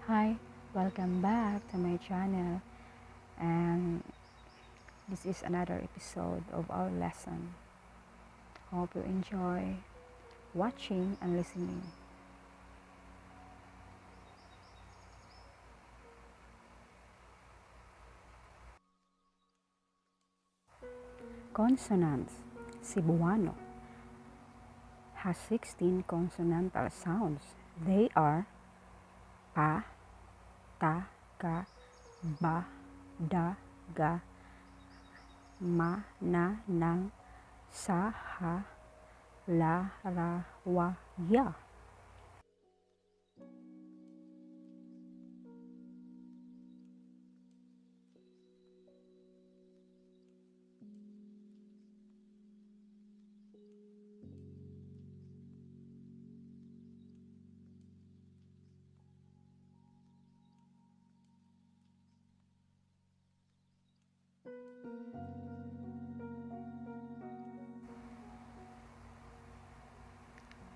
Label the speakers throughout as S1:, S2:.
S1: Hi, welcome back to my channel, and this is another episode of our lesson. Hope you enjoy watching and listening. Consonants. Cebuano has 16 consonantal sounds. They are pa, ta, ka, ba, da, ga, ma, na, nang, sa, ha, la, ra, wa, ya.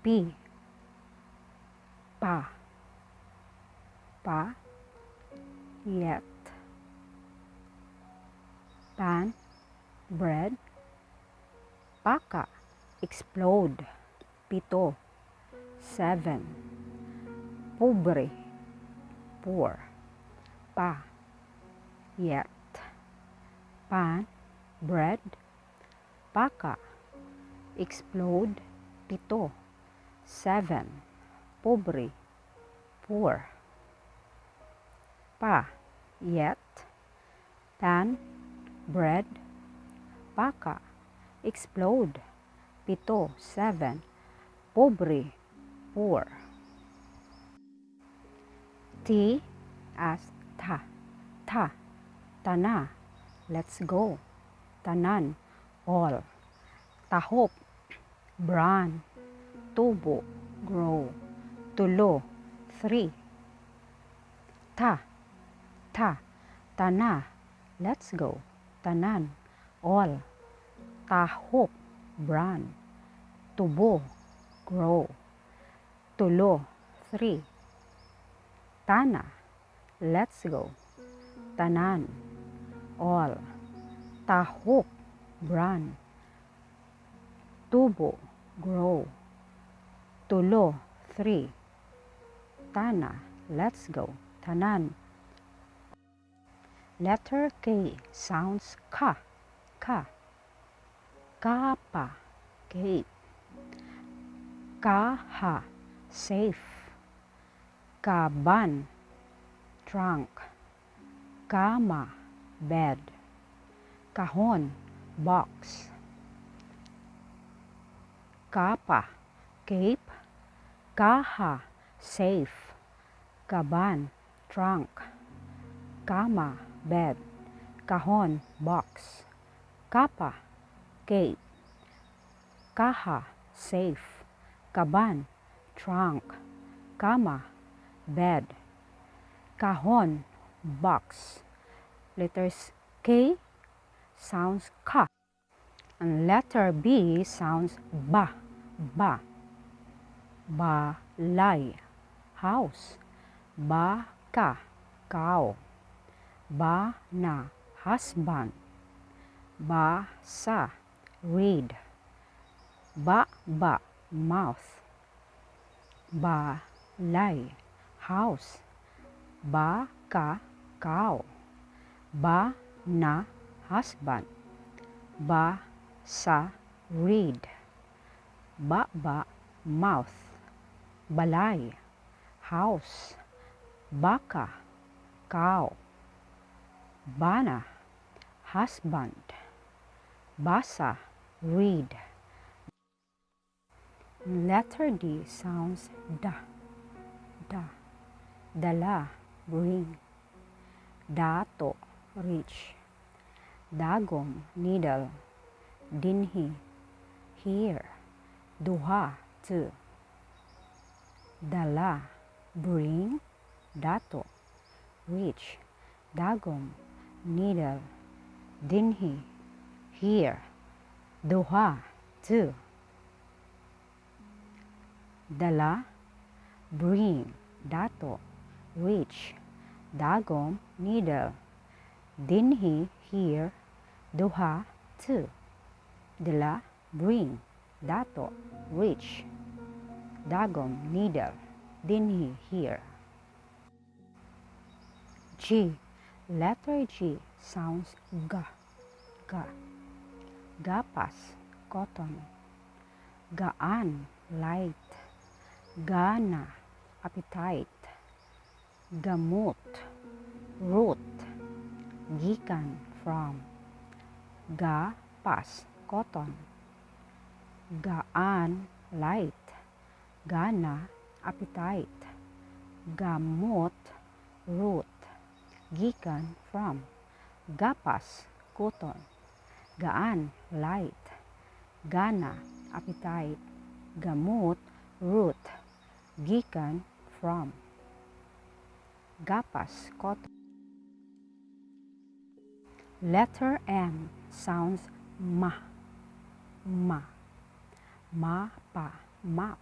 S1: P, pa, pa, yet, pan, bread, paka, explode, pito, 7, pobre, poor, pa, yet, pan, bread, paka, explode, pito, 7, pobre, poor, pa, yet, pan, bread, paka, explode, pito, 7, pobre, poor. T as ta, ta, tana, let's go, tanan, all, tahop, bran, tubo, grow, tulo, 3, ta, ta, tana, let's go, tanan, all, tahop, bran, tubo, grow, tulo, 3, tana, let's go, tanan, all, tahop, bran, tubo, grow, tulo, 3, tana, let's go, tanan. Letter K sounds ka, ka, kapa, cape, kaha, safe, kaban, trunk, kama, bed, kahon, box, kapa, cape, kaha, safe, kaban, trunk, kama, bed, kahon, box, kapa, cape, kaha, safe, kaban, trunk, kama, bed, kahon, box. Letters K sounds ka, and letter B sounds ba, ba, ba, lay, house, ba, ka, cow, ba, na, husband, ba, sa, read, ba, ba, mouth, ba, lay, house, ba, ka, cow, ba, na, husband, ba, sa, read, ba, ba, mouth, balay, house, baka, cow, bana, husband, basa, read. Letter D sounds da, da, dala, bring, dato, reach, dagom, needle, dinhi, here, duha, two, dala, bring, dato, reach, dagom, needle, dinhi, here, duha, two, dala, bring, dato, Reach. Dagom, needle. Dinhi, here. Duha, two. Dala, bring. Dato, reach. Dagom, needle. Dinhi, here. G. Letter G sounds ga, ga. Gapas, cotton. Gaan, light. Gana, appetite. Gamot, root. Gikan, from. Gapas, cotton. Gaan, light. Gana, appetite. Gamot, root. Gikan, from. Gapas, cotton. Gaan, light. Gana, appetite. Gamot, root. Gikan, from. Gapas, cotton. Letter M sounds ma, ma. Ma, pa, map.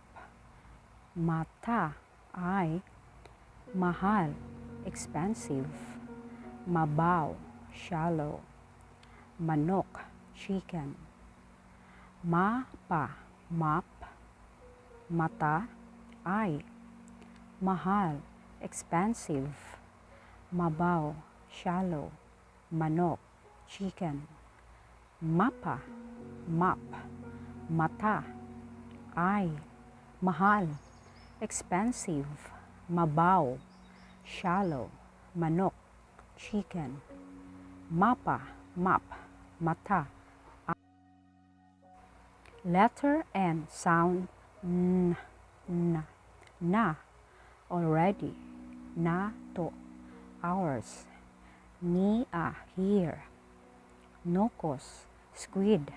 S1: Mata, eye. Mahal, expensive. Mabaw, shallow. Manok, chicken. Ma, pa, map. Mata, eye. Mahal, expensive. Mabaw, shallow. Manok, chicken. Mapa, map. Mata, eye. Mahal, expensive. Mabaw, shallow. Manok, chicken. Mapa, map. Mata. Letter N sound n, n, na, already, na, to, ours, nia, here, nokos, squid,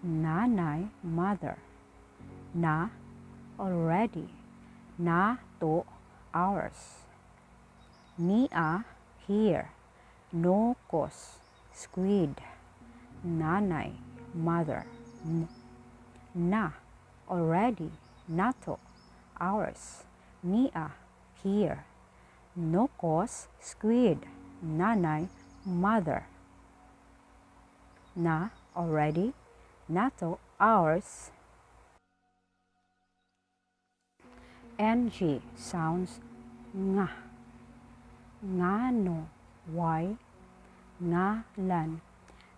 S1: nanay, mother, na, already, na, to, ours, nia, here, nokos, squid, nanay, mother, na, already, nato, ours, nia, here, nokos, squid, nanay, mother. Na, already, nato, ours. NG sounds nga. Ngano, why, ngalan,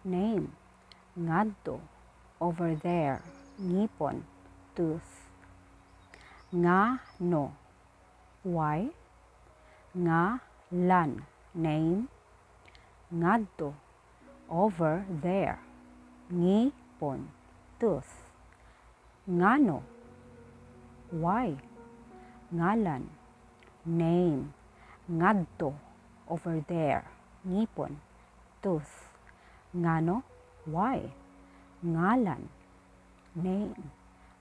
S1: name, ngadto, over there, ngipon, tooth. Nga, no, why, nga, lan, name, ngadto, over there, ngipon, tooth. Ngano, why, ngalan, name, ngadto, over there, ngipon, tooth. Ngano, why, ngalan, name,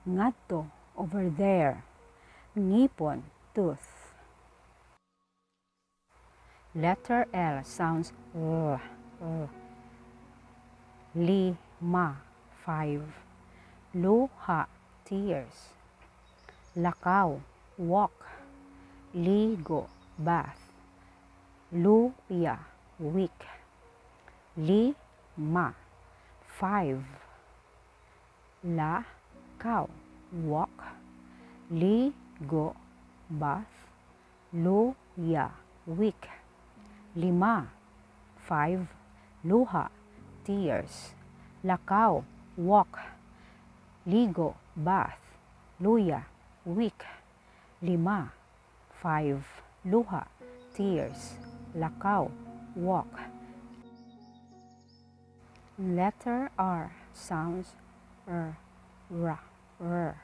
S1: ngadto, over there, ngipon, tooth. Letter L sounds L, L. Li, ma, five. Luha, tears. Lakaw, walk. Ligo, bath. Luya, week. Li, ma, five. La, kaw, walk. Li, go, bath. Luya, week. Lima, five. Luha, tears. Lakaw, walk. Ligo, bath. Luya, week. Lima, five. Luha, tears. Lakaw, walk. Letter R sounds R, ra, r.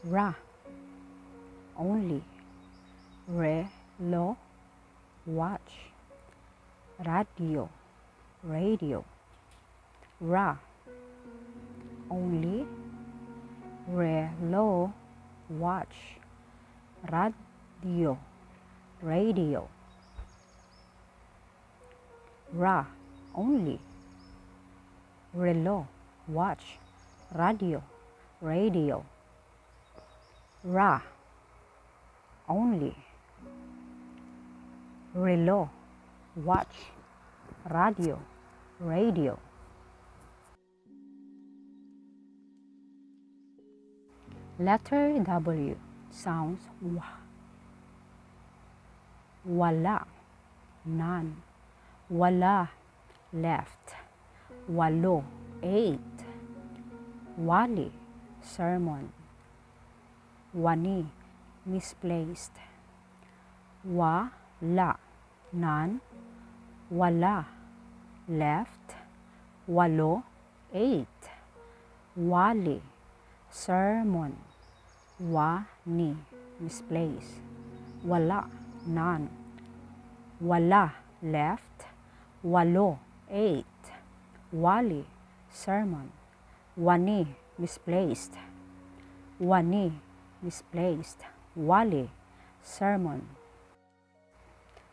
S1: Ra, only. Re, lo, watch. Radio, radio. Ra, only. Re, lo, watch. Radio, radio. Ra, only. Relo, watch. Radio, radio. Ra, only. Relo, watch. Radyo, radio. Letter W sounds W. Wala, none. Wala, left. Walo, eight. Wali, sermon. Wani, misplaced. Wa, la, none. Wala, left. Walo, eight. Wali, sermon. Wa, ni, misplaced. Wala, none. Wala, left. Walo, eight. Wali, sermon. Wani, misplaced. Wani, misplaced. Wali, sermon.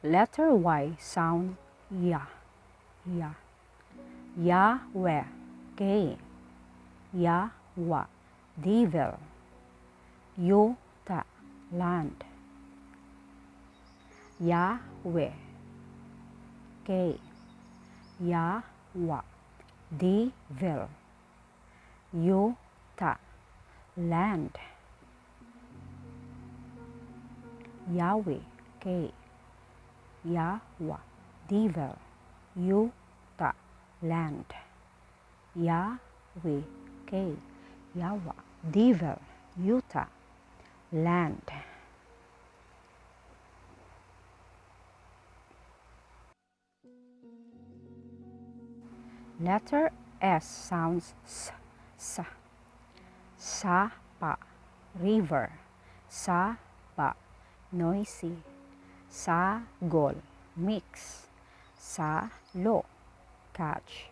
S1: Letter Y sound ya, ya. Yahweh, K. Yawa, devil. Yuta, land. Yahweh, K. Yawa, devil. Yuta, land. Yahweh, K. Yawa, devil. Yuta, land. Yahweh, K. Yawa, devil. Yuta, land. Letter S sounds S, S. Sa, pa, river. Sa, ba, noisy. Sa, gol, mix. Sa, lo, catch.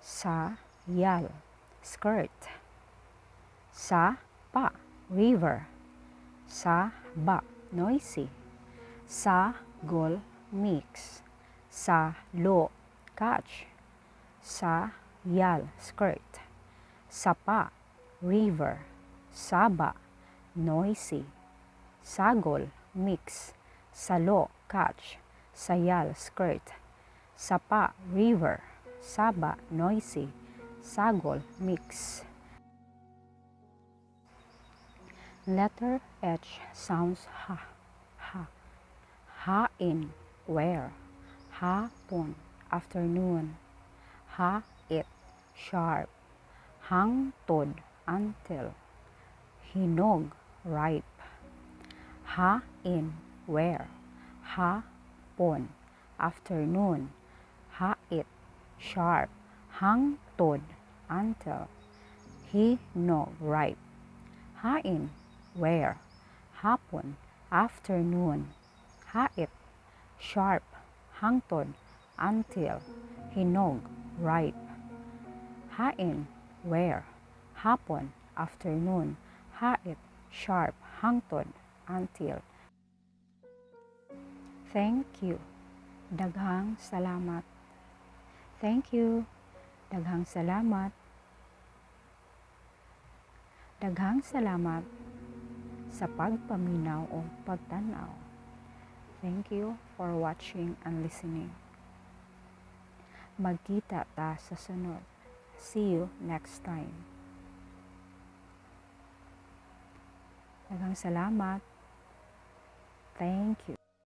S1: Sa, yal, skirt. Sa, pa, river. Sa, ba, noisy. Sa, gol, mix. Sa, lo, catch. Sa, yal, skirt. Sapa, river. Saba, noisy. Sagol, mix. Salo, catch. Sayal, skirt. Sapa, river. Saba, noisy. Sagol, mix. Letter H sounds ha, ha. Hain, where. Hapon, afternoon. Ha, it, sharp. Hangtod, until. Hinog, ripe. Ha, in, where. Ha, pon, afternoon. Ha, it, sharp. Hangtod, until. Hinog, ripe. Hain, where. Hapon, afternoon. Hait, sharp. Hangtod, until. Hinog, ripe. Hain, where. Hapon, afternoon. Hait, sharp. Hangtod, until. Thank you. Daghang salamat. Thank you. Daghang salamat. Daghang salamat sa pagpaminaw o pagtanaw. Thank you for watching and listening. Magkita ta sa sunod. See you next time. Daghang salamat. Thank you.